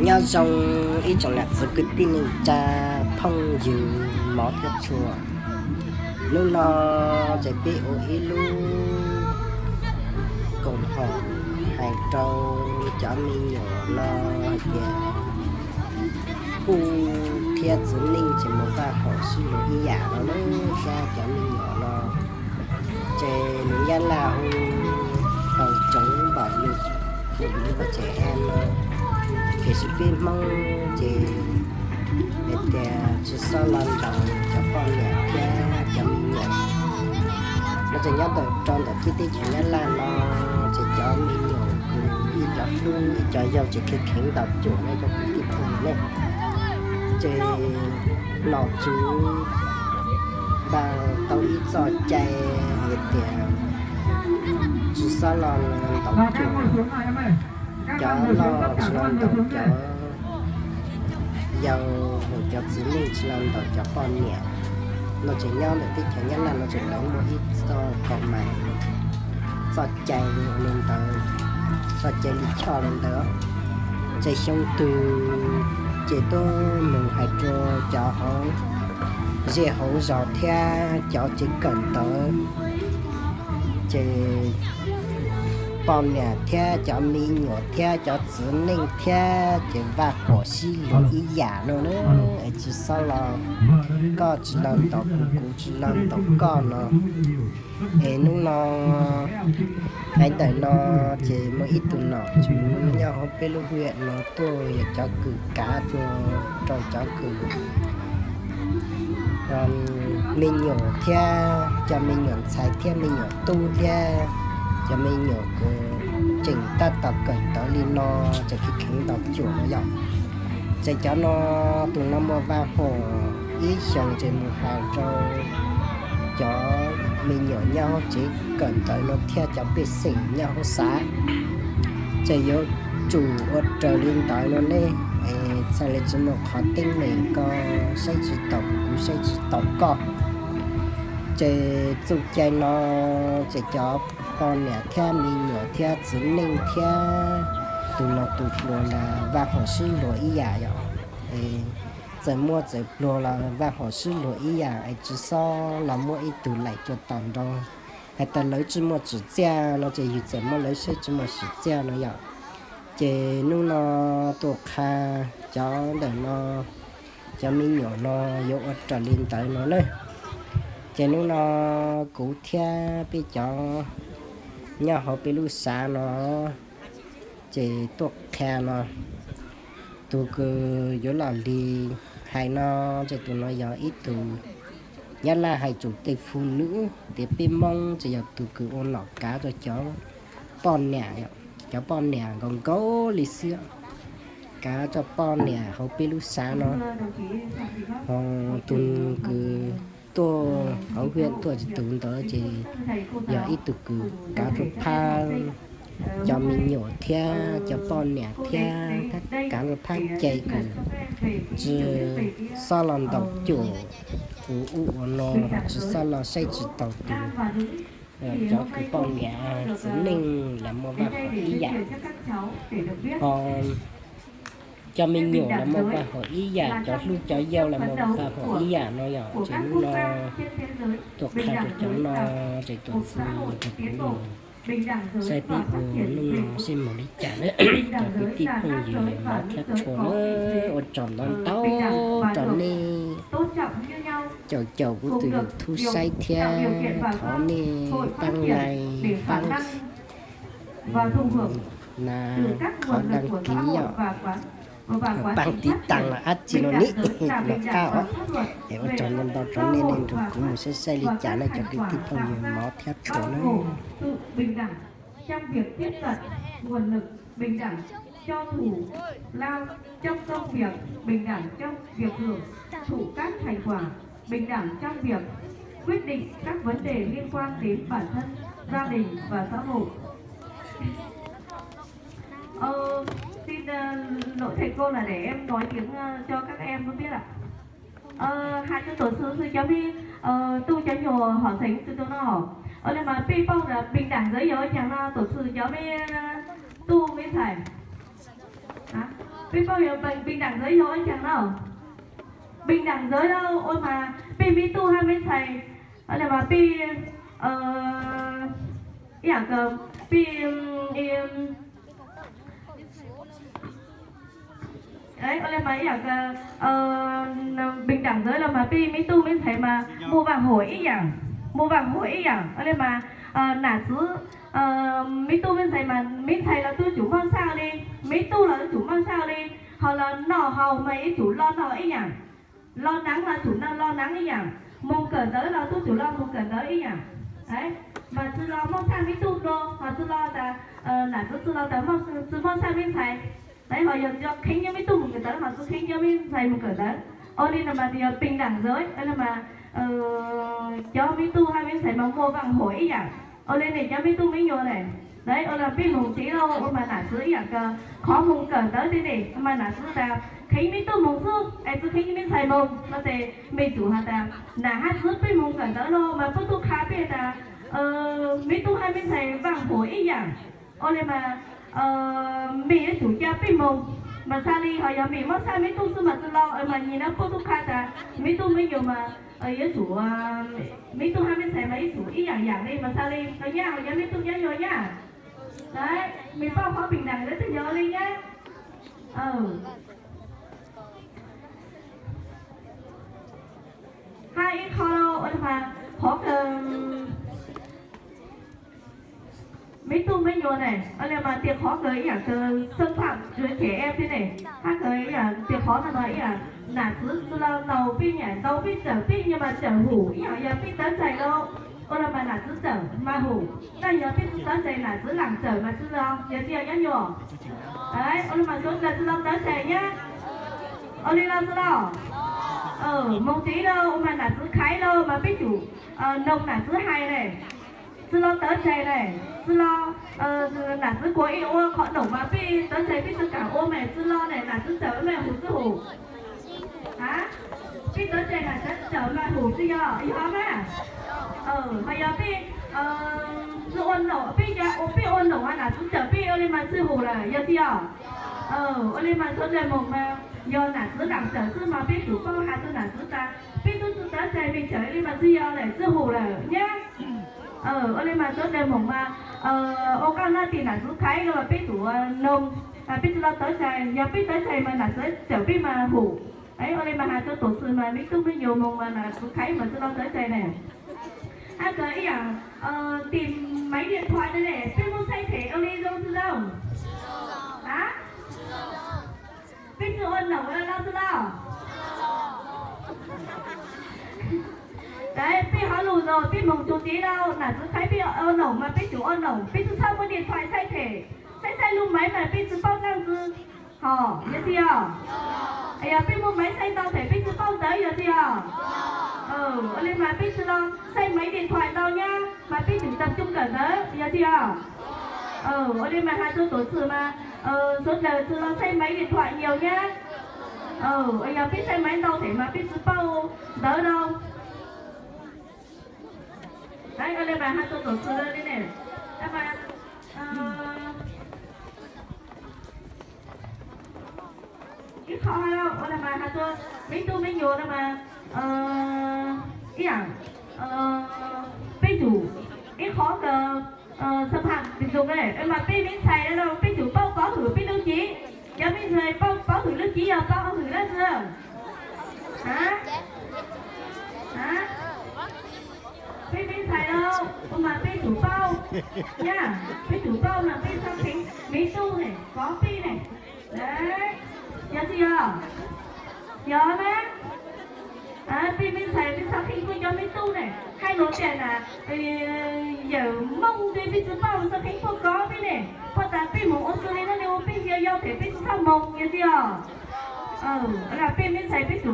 Nyob zoo ib tsoom nam txiv kwv tij neej tsa phooj ywg mov thiab tshua. Hnub no ces peb ua ib lub koom haum hais rau cov me nyuam no hais tias kuj thiab txiv neej ces mus vaj haum sib luag ib yam no na, thiab cov me nyuam no ces lus Nyab Laj hu tau tsoov npaum li hu lub ko ces e no, tiam sis peb Hmoob ces hais tias tsis txhob lo ntaus cov poj niam thiab cov me nyuam. No ces nyob ntawm rau ntawm tib teb chaws Nyab Laj no ces cov me nyuam kws ib cov hlub ib cov yau ces kheev kheev ntaus cuam ne cov kwv tij phooj ywg ne. Ces nom tswv npaj tau ib txoj cai hais tias tsis txhob lo ntaus cuam, cov loj tsis lo ntaus cov yau, cov txiv neej tsis lo ntaus cov poj niam. No ces nyob ntawm teb chaws Nyab Laj no ces lawv muaj ib txoj kaus mais, txoj cai li ntawd, txoj cai li choj li ntawd. Ces xyoo twg ces tuaj mus hais rau cov hauv zej hauv zos thiab cov tsev kawm ntawv, ces poj niam thiab cov me nyuam thiab cov txiv neej thiab ces vaj haum sib luag ib yam no na, es tsis txhob lo, koj tsis lo ntaus kuv, kuv tsis lo ntaus koj no. Es hnub no hais ntawm no ces muaj ib tug nom tswv nyob hauv peb lub hiam no tuaj yog cov kws kav rau cov kws me nyuam thiab cov me nyuam ntxhais thiab me nyuam tub thiab cov me nyuam kws tseem tab tom kawm ntawv li no, tseem kheev kheev ntaus cuam no yom. Ces cov no, tus no muaj vaj haum ib xyoos ces mus hais rau cov me nyuam nyob hauv tsev kawm ntawv no thiab cov pej xeem nyob hauv xav, ces yuav tsum ua raws li ntawd no ne. Txhaj li tsis muaj qhov teeb meem koj saib tsis taus kuv, kuv saib tsis taus koj. Ces txuj cai no ces cov poj niam thiab me nyuam thiab txiv neej thiab tus laus tus hluas los vaj haum sib luag ib yam yom. Txawm muaj txawm pluag los vaj haum sib luag ib yam, es tsis xob los muab ib tug laim cua tom nrau. Hais tias lawv tsis muaj tsim txiaj no ces yus txawm muab lawv saib tsis muaj tsim txiaj no yom. Ces hnub no tuaj qha cov ntawm no, cov me nyuam no yuav ua raws li ntawd no na. Ces hnub no kuv thiab peb cov nyob hauv peb lub xav no ces tuaj qha no, tus kws yuav los li hais no, ces tus no yog ib tug, Nyab Laj hais tsum tej fu nws tias peb Moob ces yog tus kws ua nom kav rau cov poj niam, cov poj niam nkaus nkaus li xwb, kav rau poj niam hauv peb lub xav no. Ho tus kws tuaj hauv hiam tuaj ces tus ntawd ces yog ib tug kws kav rau phab cov me nyuam thiab cov poj niam thiab, kav rau phab cai kws tsis xob los ntaus cuam ua ub ua no, tsis xob los saib tsis taus tus, cov kws poj niam txiv neej los muaj vaj haum ib yam, ho cov me nyuam los muaj vaj haum ib yam, cov hlub cov yau los muaj vaj haum ib yam no yom. Ces hnub no tuaj qha rau cov no, ces tuaj txog rau kuv, saib peb ua neej seb mus li cas na, cov kwv tij phooj ywg mov thiab tshua na, ua tsaug ntau ntau rau nej caum caum kuv tus YouTube saib thiab thov nej pab like, pab na, qhov đăng ký yom, pab tiv tas los dab tsi no ne, los qab os. Es ua tsaug ntau ntau rau nej, nej nrog kuv mus saib saib li cas na cov kwv tij phooj ywg mov thiab tshua na. Bình đẳng trong việc tiếp cận nguồn lực, bình đẳng cho thủ lao trong công việc, bình đẳng trong việc hưởng thụ các thành quả, bình đẳng trong việc quyết định các vấn đề liên quan đến bản thân, gia đình và xã hội. Ờ, xin ờ, lỗi thầy cô là để em nói tiếng ờ, cho các em nó biết ạ. Ờ, hai cái tổ sư sư cháu mi ờ, tu cháu nhổ hỏ sánh từ từ nó hỏ. Ờ, nên mà pi pông là bình đẳng giới giới chẳng là tổ sư cháu mi ờ, tu với thầy. Hả? Peb paub yog bình đẳng giới yog ua caag no? Bình đẳng giới ua mas peb me tub hab me ntxhais, ua le mas peb ib yam, peb ib yam, ua le mas ib yam, bình đẳng giới los mas peb me tub me ntxhais mas muaj vàm hổ ib yam, muaj vàm hổ ib yam. Ua le mas nam txiv, me tub me ntxhais mas me ntxhais los tub tsum moog saj li, me tub los tub tsum moog saj li, ho los noj haus mas yuav tsum los noj ib yam, los naav los tsum noj los naav ib yam, moog kawm ntawv los tub tsum los moog kawm ntawv ib yam. Mas tsi los moog saj me tub dlua, ho tsi los tas, nam txiv tsi los tas tsi moog saj me ntxhais, ho yog kheev cov me tub moog kawm ntawv ho tsi kheev cov me ntxhais moog kawm ntawv. Ua le no mas yog bình đẳng giới, ua le mas cov me tub hab me ntxhais mas muaj vàm hổ ib yam. Ua le ne cov me tub me nyuam ne, ua le peb moog ntxiv lauj, ua mas nam txiv ib yam, qhov moog kawm ntawv tej ne mas nam txiv tas kheev me tub moog xwb es tsi kheev me ntxhais moog no tes mej tsum has tas nam hab txiv peb moog kawm ntawv no mas puab tub qha peb tas me tub hab me ntxhais vàm hổ ib yam. Ua le mas mej yuav tsum ca peb moog mas xaa li, ho yog mej moog saj me tub xwb mas tsi los, mas nyem no puab tub qha tas me tub me nyuam mas yuav tsum, me tub hab me ntxhais mas yuav tsum ib yam yam li mas xaa li, tau nyab, yog me tub nyab yuav nyab. Mej paub qhov bình đẳng giới tsi yog li nyab. Hab ib qho ua le mas qhov kawg me tub me nyuam ne, ua le mas tias qhov kawg ib yam kawg xâm phạm quyền trẻ em thiab ne, hab kawg ib yam tias qhov no no ib yam nam txiv tsi los ntaus peb, nam txiv txawm peb nyuam mas txawm hum ib yam yog peb tawv txais lauj, ua le mas nam txiv txawm mas hum, tab yog peb tsi tawv txais nam txiv laam txawm mas tsi los, yog tsi yog nyab nyuam? Ua le mas suav dlawg tsi los tawv txais nyab. Ua le los tsi los? Moog ntxiv lauj, ua mas nam txiv khaiv lauj mas peb tsum noog nam txiv hais ne. Tsi los tawv txais ne, tsi los, nam txiv kuas ib ua qhov noom mas peb tawv txais peb tsi kaam ua mas tsi los ne, nam txiv txawm mas hum tsi hum? Peb tawv txais nam txiv txawm mas hum tsi yog? Yog mas. Ho yog peb tsi ua noom, peb ua noom nam txiv txawm peb ua le mas tsi hum lawm, yog tsi yog? Ua le mas suav dlawg moog mas yog nam txiv laam txawm xwb mas peb tsum paub has rua nam txiv tas peb tub tsi tawv txais mej txawm le mas tsi yog lawm, tsi hum lawm nyab. Ua le mas suav dlawg moog mas ua koj nab tis nam txiv khaiv los mas peb tsum noog, peb tsi los tawv txais, yog peb tawv txais mas nam txiv txawm peb mas hum. Ua le mas has rua tuam txwv mas me tub me nyuam moog mas nam txiv khaiv mas tsi los tawv txais ne. Hab kawg ib yam, tìm máy điện thoại ne, peb muaj xaij them ua le zoo tsi zoo? Peb tsi ua noom los tsi los? Peb hov lug los peb moog txug tid lauj, nam txiv khaiv peb ua noom mas peb tsum ua noom, peb tsi txhob muaj điện thoại xaij them. Xaij xaij lub maiv mas peb tsi paub naaj tsi, ho yog tsi yog? Yog peb muaj maiv xaij ntau them peb tsi paub ntawv, yog tsi yog? Ua le mas peb tsi los xaij maiv điện thoại ntau nyab mas peb tsum tập trung kawm ntawv, yog tsi yog? Ua le mas has rua tuam txwv mas suav dlawg tsi los xaij maiv điện thoại nhiều nyab. Yog peb xaij maiv ntau them mas peb tsi paub ntawv lauj. Ua le mas has rua tuam txwv le ne, ib qho ua le mas has rua me tub me nyuam le mas ib yam, peb tsum, ib qho kawg xâm hại tình dục ne, mas peb me ntxhais no peb tsum paub kov hwm peb lub cev. Cov me ntxhais paub kov hwm lub cev yog paub hwm dlaab tsi? Peb me ntxhais no ua mas peb tsum paub nyab, peb tsum paub mas peb txhob kheev me tub ne kov peb ne. Yog tsi yog? Yog mas. Peb me ntxhais peb txhob kheev kuj cov me tub ne, hais lus tias na, yawm Moob ntawd peb tsi paub txhob kheev kuj kov peb ne. Puab tas peb moog ua xwb le nuav le ua peb ntsia yau them peb tsi txhob moog, yog tsi yog? Peb me ntxhais peb tsum